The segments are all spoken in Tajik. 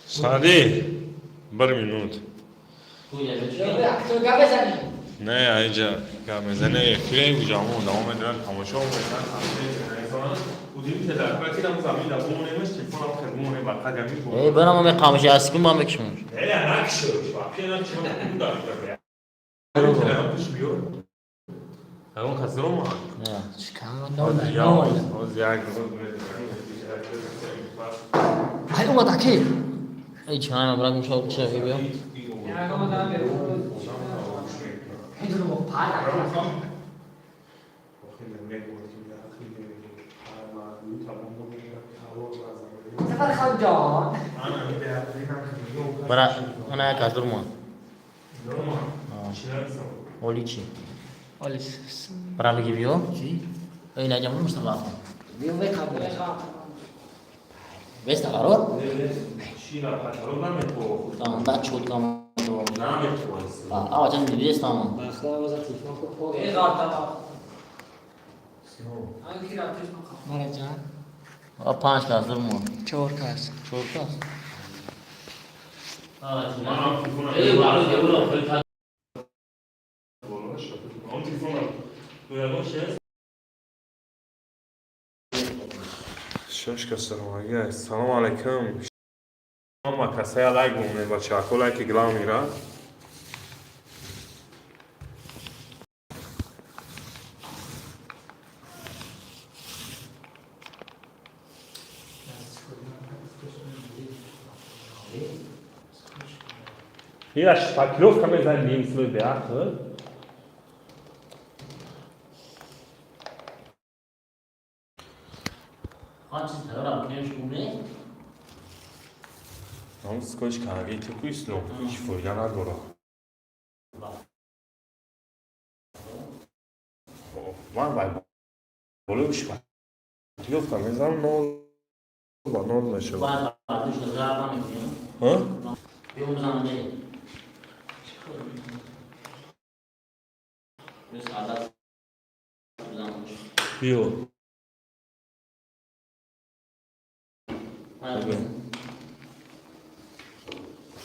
Сади, бір минут. Не, айҷа гап мезане, эфире ҷамъ давом медоранд, тамошо мекунанд. Эй, барам ме қамши аскун ма мекшмуш. Ягон кас омад? Ай, омад аки. Эй, чана брак мушо ча биё. Сафар хон ҷон. Бара, ана як аз дурма. Оли чи? Оли. Бара бигӣ биё. Эй, наҷам Мустафа. Биё мекаб. Веста қарор? Да, чотка. А, чан дидестам. Мара ҷон. А панҷ кас дурма. Чор кас. Чор кас. Эй, баро, девула, хеле. Шаш кас салом. Салом алейкум. Ама касая лайк бумне, бачако, лайки главный ра. Ира шпаклёвка мезанем слои беақл. Хан чиз тарара кунеш куне? Ам скотч караги ту ислом ҳеҷ фоида надорад. Ман вай болои шпаклёвка мезанам, нол ба нол мешавад. Баъд бардуш зарар намекунем. Ҳа? Биё мезанам не. Биё садат бизанам. Биё.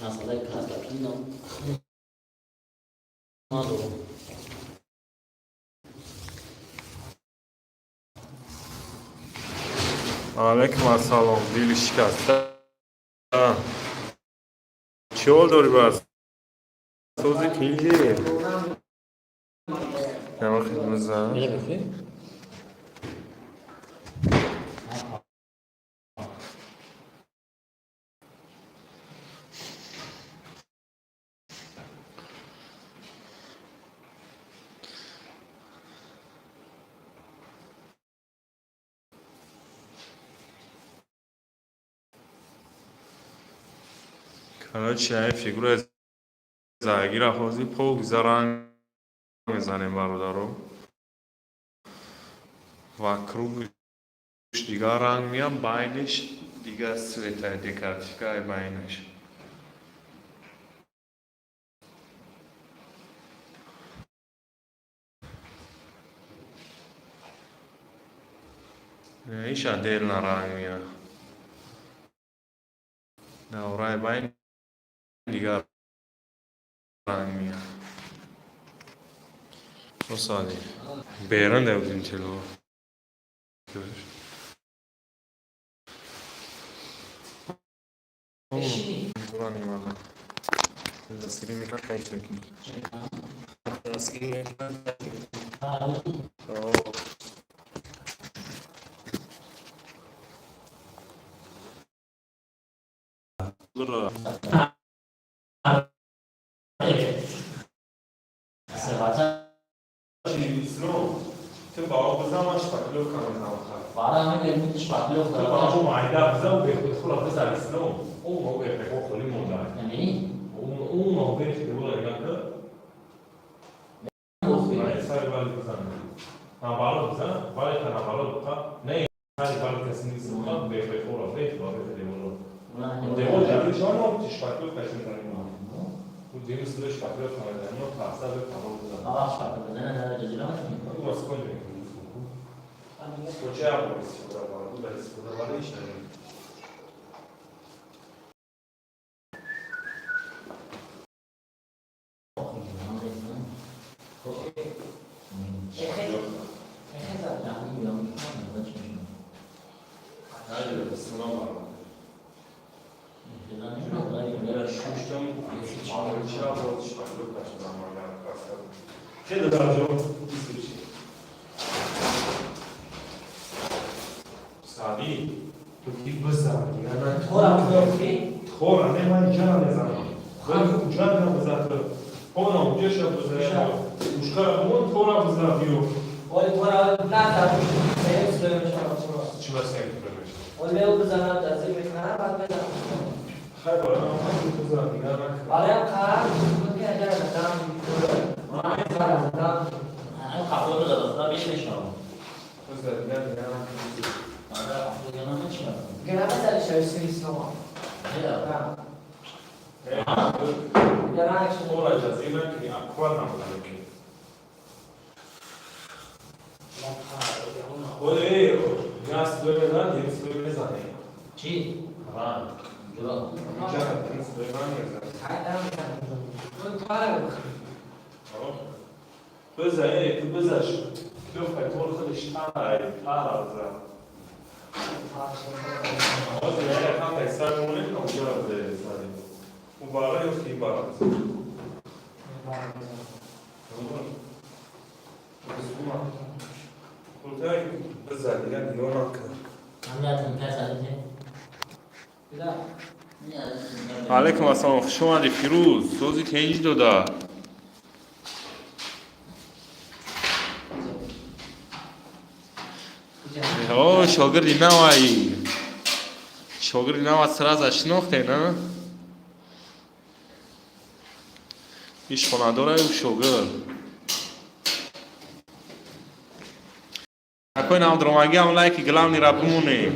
Насадай кас кино. Надо. Алейкум ассалом, дили шикаста. Чӣ ҳол дорӣ бас? Сози тинҷи? Нама хидмаза. Мира бихӯй? Короче, ай фигура загира ҳозир пок заранг мезанем, бародаро. Вокруг дигар ранг меям, байниш дигар цвета декоративкаи байниш. Иш отдельно ранг меяд. Давраи байн дигар ранг меяд. Осади. Берун давдим тело. Дастгирӣ мекунад, кайф мекунад. Дастгирӣ мекунад. Ту ба об бизан, ман шпаклёвка мезанам. Бара ҳамин шпаклёвка. Ту ба об майда бизан, бехудхура бизан, ислом. О, мо бехудхо холи монда. Яъне? О, мо бехудхо нигоҳ кун. Сар бал бизан. Наоборот, да? Валика наоборот, не, валика снизу, бехора, бехора, бехора. Девол ҷабри чон шпаклёвка мезанем. Дирӯз сида шпаклёвка мезанем, таҳса бе тамом мезанем. Вас конь мекунем. Скотча бо истифода барад, дар истифода барад ҳеч намекунем. Хеле дарҷо сади ту ки бизан тора не ман ҷана мезанам ҷана бизан ту она уҷаша бизан ушкара бумон тора бизан биё оли тора на сеюм слои мешавад. Чӣ ба сеюм слои мешавад? Оли мео бизанам ҷазир мекунам баъд мезанам. Хай барои ман бизан дигар накун. Бароям қар ки агар дам дам بزن تو بزش تو فکر خودش تاره تاره بزن آقا دیگه هم تکسر مونه که اونجا رو بزنی اون بالا یا خیلی بالا بزن بزن دیگه نگاه نکن. علیکم السلام، خوش اومدی فیروز. سوزی تنج دادا. О, шогирди наваи. Шогирди нава сразу шинохте, на? Иш хонадораю шогирд. Какой нам дромаги, ам лайки главный рабмуне.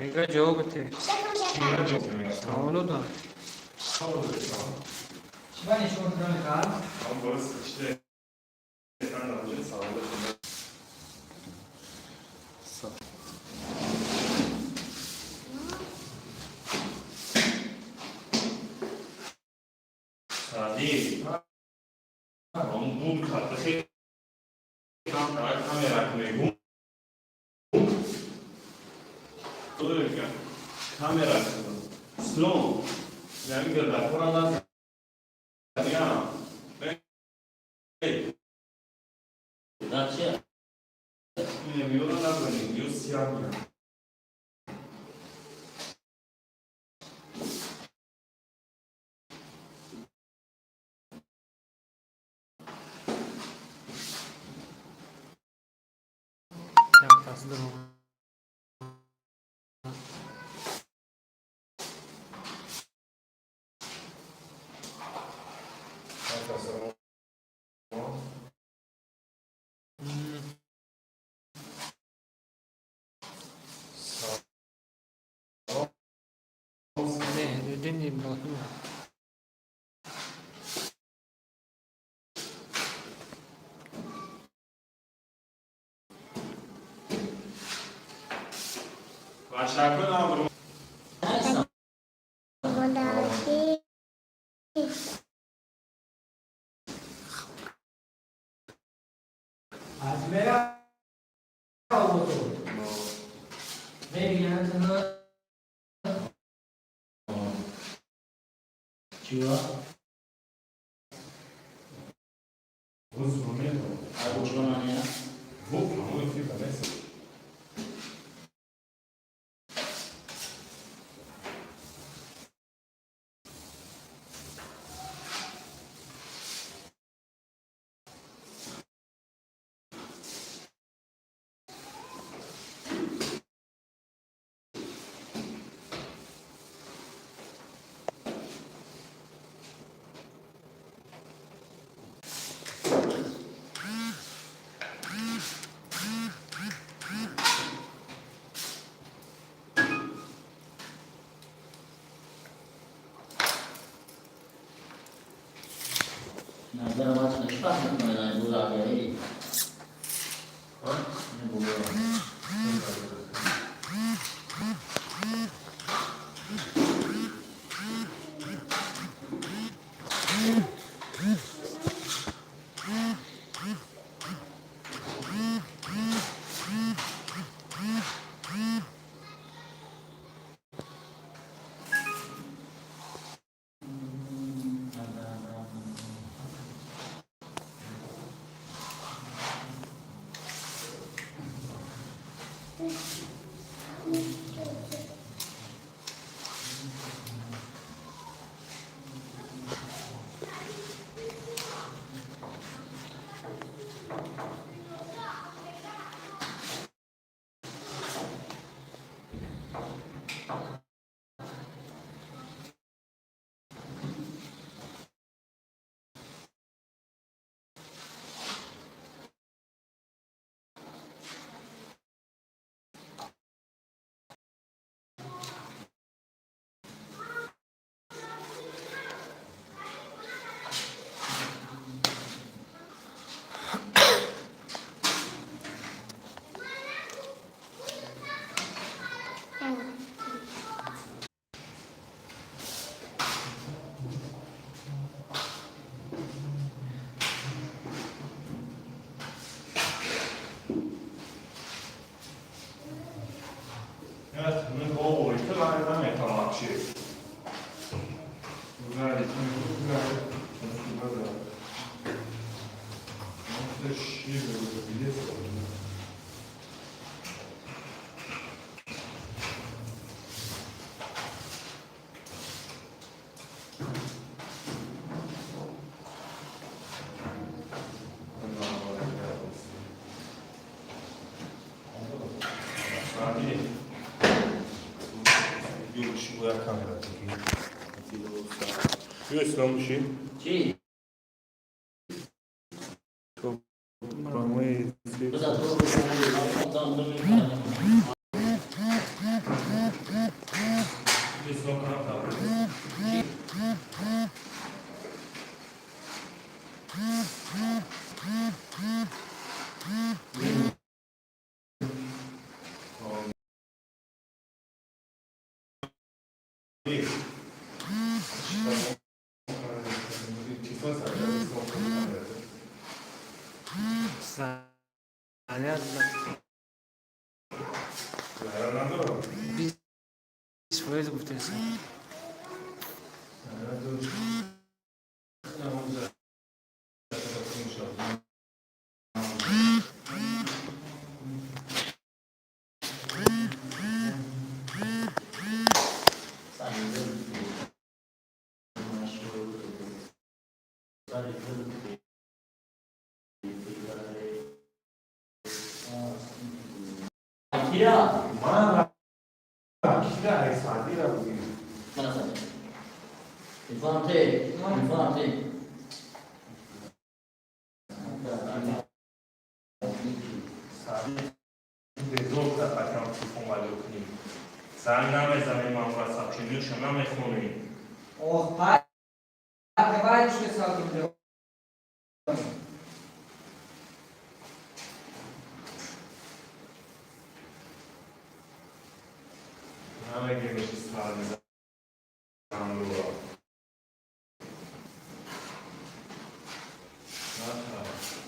Мега ҷавоб те. Саволо. Сади. Камера. Ё ислом ши? Чӣ? Прямой эфир. Биза ту там. Ислом канал. Понятно. 20% гуфтеса. Кира. Ман кира Саъдира бугем. Мана сади. Телефон те, телефон те. Саъди безор та пакам телефон валё кунем. Занг намезанем, ман ва сообщение ша намехонем. Ох, па, давай что сам. Намегемеш сар мезанам. Натарс.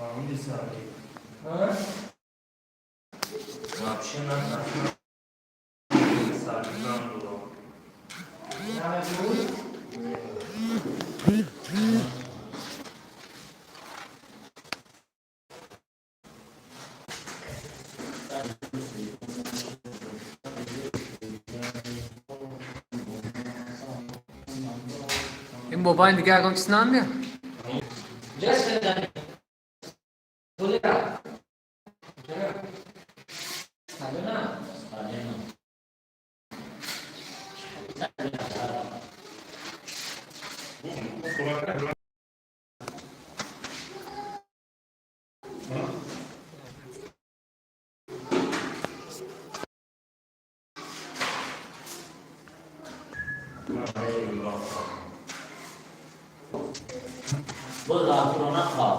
Фаҳмиди, Саъди? А? Вообще натарс. Сар мезанам. Намегӯй? Ин мобайн дига ягон чиз намеяд? Just Tulira. Sadhana. Боз рафтро нахоҳад.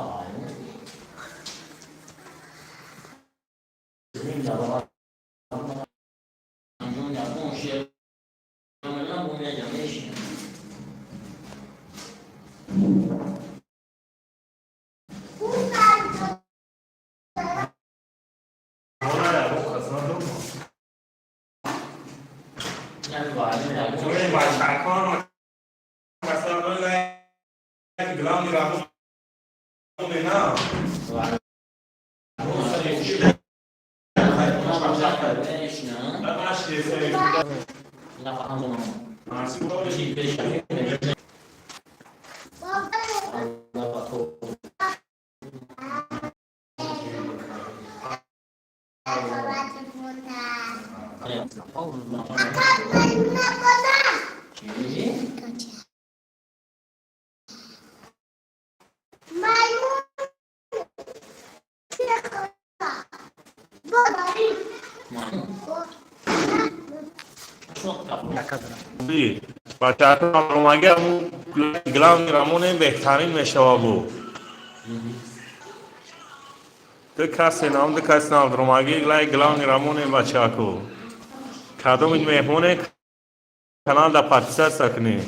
Зинда баба. Анҷом ягон шер набумеҷа мешинам. Она ягон кас надорам. Яъне ваъда ягон Ҷои бачакон масалан лайк главный работа на. Мешинам. Нафаҳмам. Чӣ пеша. Аллоҳ то. Чӣ? Бачаҳо омага главный рамоне беҳтарин мешава бу. Ду касе нам, ду касе нам ромаги лай главный рамоне. Бачаҳаку кадом ин меҳмоне, канал да подписаться кунед.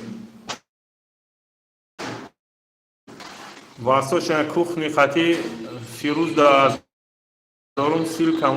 Восточная кухня хати Фирӯз да дорум ссылка.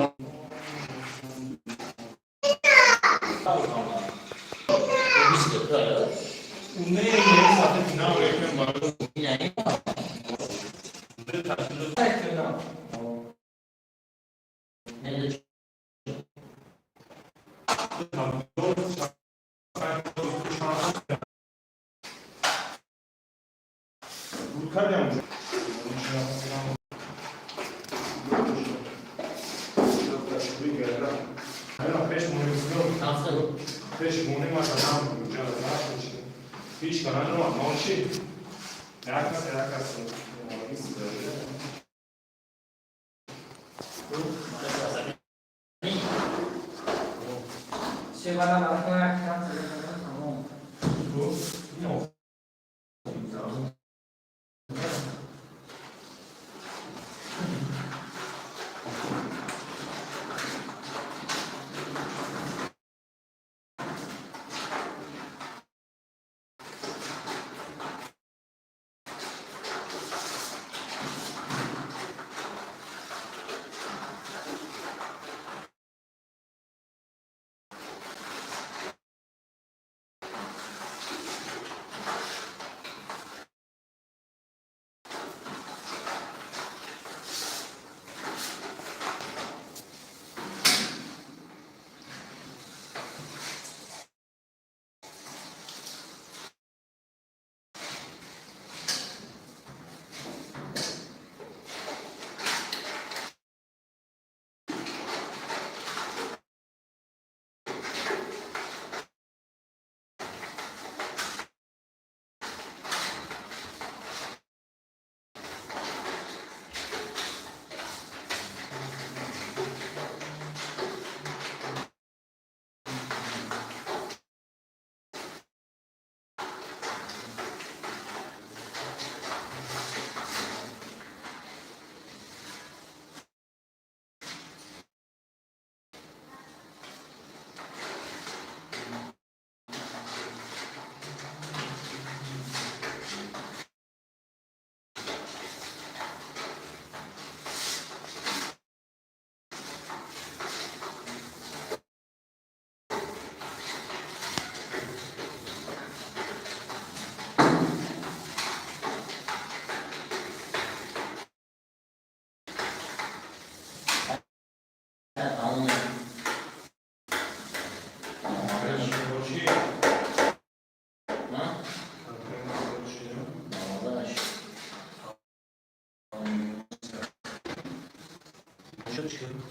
Şunu çıkıyorum.